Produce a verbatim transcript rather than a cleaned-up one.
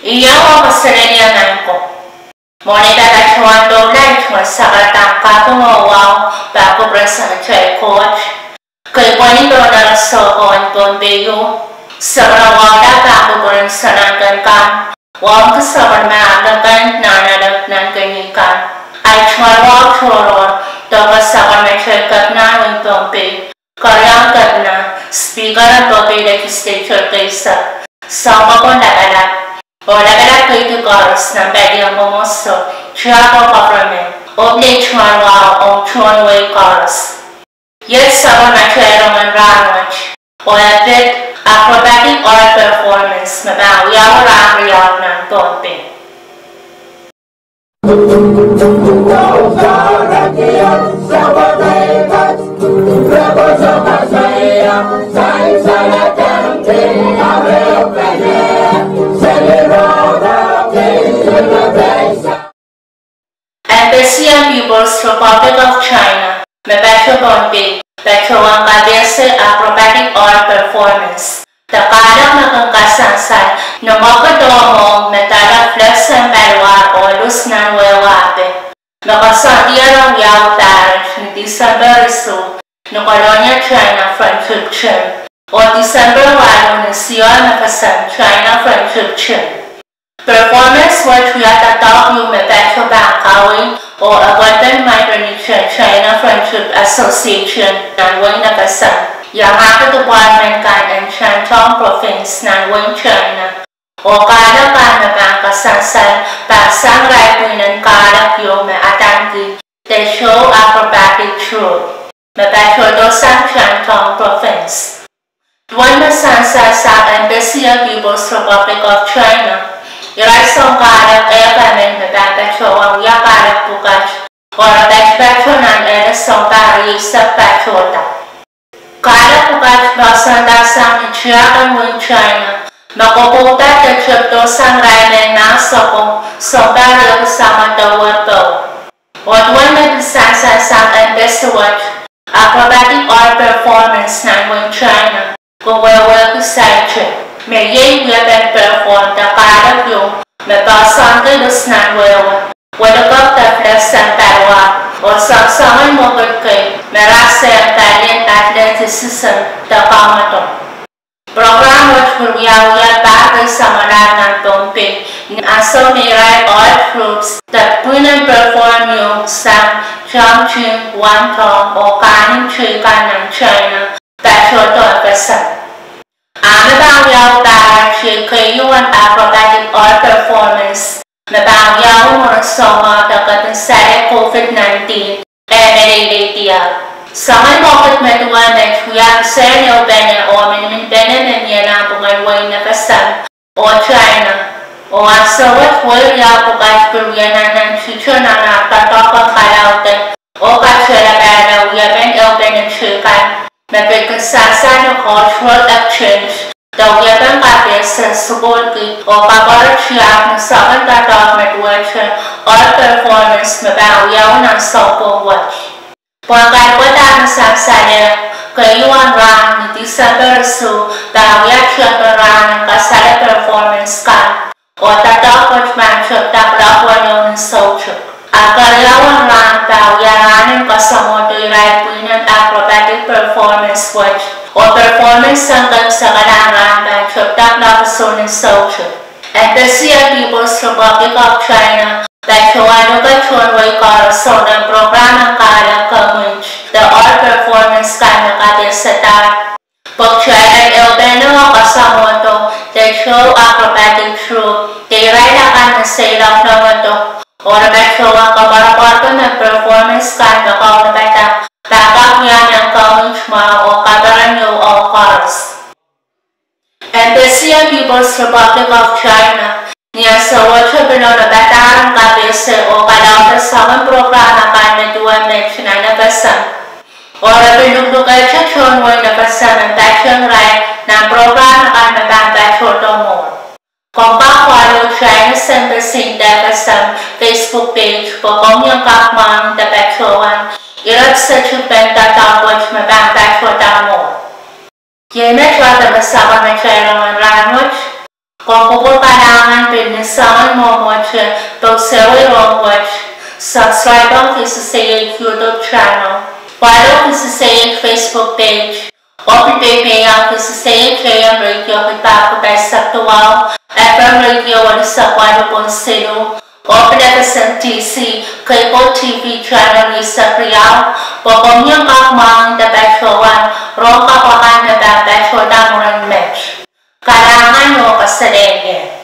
Ia wasa lel ia nan ko. Mwohn ei pahpa tohn doula, ei tungoal sakarada kaping oh wahu pahn kupwuren Samatail Koht. Kei pwehn doula nan sohpwohn Pohnpei ieu. Sapwellime wahu pahn kupwuren Sounkomouro kan, wahu kisapwellime kan, nan alap nan keinek kan. Ei tungoal wahu tohrohr, doula, sapwellime kepina en wehin Pohnpei, keriaun kepina, Speaker en Pohnpei Legislature keisek, Sounkomouro Lapalap, oh lapalap keidi koaros nan palien mwomwohdiso, tiahk oh government, oh pil ei tungoal wahu ong tohn wehi koaros. Iet sapwellime kepina en rahnwet, oh e pid acrobatic art performance me pahn wiawi rahn riau nan Pohnpei. Embassy en People's Republic of China me patohwan Pohnpei patohwan kapehse acrobatic art performance de kahlap me kin kasansal ni mwekid oh mwohmw me doula flex en paliwar oh lus nan wehwe ape, me koasoandier ong wiawi pahrek ni Tisempe isuh ni Kolonia China Friendship Gym, oh Tisempe waluh ni Siohmefesen China Friendship Gym. Performance wet wia doadoahk ieu me patohwan pahn kaweid oh apwalpen Micronesia China Friendship Association nan wehin FSM, iangahki department kan en Shandong Province nan wehin China, oh kahlap kan me pahn kasansal pahn sang irail pwihn en kahlap ieu me adaneki Deshou Acrobatic Troupe, me patohdo sang Shandong Province. Duwen me sansal sang Embassy en People's Republic of China, irail soun kahlap ehk emen me pahn patohwan wia kahlap pwukat, oh re patopato nan ehu sounpar rieisek patohda. Kahlap pwukat me koasoanda sang ni tiahk en wehin China, me kopouda de tepdo sang irail mehn mahs oko, sounpar rieisek me de wehi powe. Oh duwen me pil sansal sang Embassy wet, acrobatic art performance nan wehin China kin wehwehki saikinte, me iei wiepen perform de kahlap ieu me poahsoanki lus nan wehwe, welikek de flex en paliwar, oh soangsoangen mwekid kei me rasehng palien athleticism de kamwadong. Program wet pil wiawi pahr kei samwalahro nan Pohnpei, ni ansou me irail art troupes de pwihn en perform ieu sang Chongqing, Guangdong oh kahnimw teikan nan China patohdo FSM. A me pahn wiawi pahr ieu keieu en acrobatic art performance me pahn wiawi mwurin soumwahu de kepin saleh COVID nineteen, eh, me leleidier. Soangen mwekid me duwe met wia kisehn ehupene oh miniminpene me mie nan pwungen wehin FSM oh China. Oh ansou wet wehi riau pwukat pil wia nan nan tihte nan ar doadoahk en kalaudek oh katail lapalap, wiepen ehupene teikan me pil kin sansal ni cultural exchange de wiepen kapehse sukuhlki oh kapwure tiahk ni soangen doadoahk me duwehte art performance me pahn wiawi nan sounpwong wet. Pwehn kalipwehda me sansal keieu en rahn ni Tisempe isuh pahn wia tepin rahn en kasale performance kan, oh doadoahk wet pahn tepda kuloak weneu ni soutik. A keriaun rahn pahn wia rahn en koasoanehdi irail pwihn en acrobatic performance wet, oh performance en kemwseklahn rahn pahn tepda kuloak isuh ni soutik. Embassy en People's Republic of China patohwan luke tohn wehi koaros souleng program en kahlap kemwit de art performance kan me kapehseda. Pwehki irail ehupene oh koasoanehdo Deshou Acrobatic Troupe de irail akan me seiloak longehdo, oh re patohwan koapworopworki me performance kan me kaunopada pahn kak wia mehn kemwit mwahu oh kaperen ieu ong koaros. Embassy en People's Republic of China, ni ansou wet pil onopadahr en kapehse oh kalaudehla soangen program akan me duwe met nan FSM, oh re pil luklukehte tohn wehin FSM en patehng irail nan program akan me pahn patohdo mwohmw. Komw kak follow China Embassy en FSM Facebook page pwe komw en kak mwahngih de patohwan ire kiset pen doadoahk wet me pahn patohda mwohmw. Iei met wasa me sapwellimatail rongen rahnwet. Komw pwopwoud kalahngan pil ni soangen mwomwohte pwe ke sewese wet. Subscribe ki sosaiet YouTube channel. Follow ki sosaiet Facebook page. Oh pil peipeidki sosaiet AM radio ki pahpa pahisek duwau, FM radio welisek waluh poin siluh, oh pil FSM DC cable TV channel eisek riau, pwe komw iang kak mwahngih de patohwan rohng kapw akan me pahn patohda mwurin met. Kalahngan oh kaselehlie.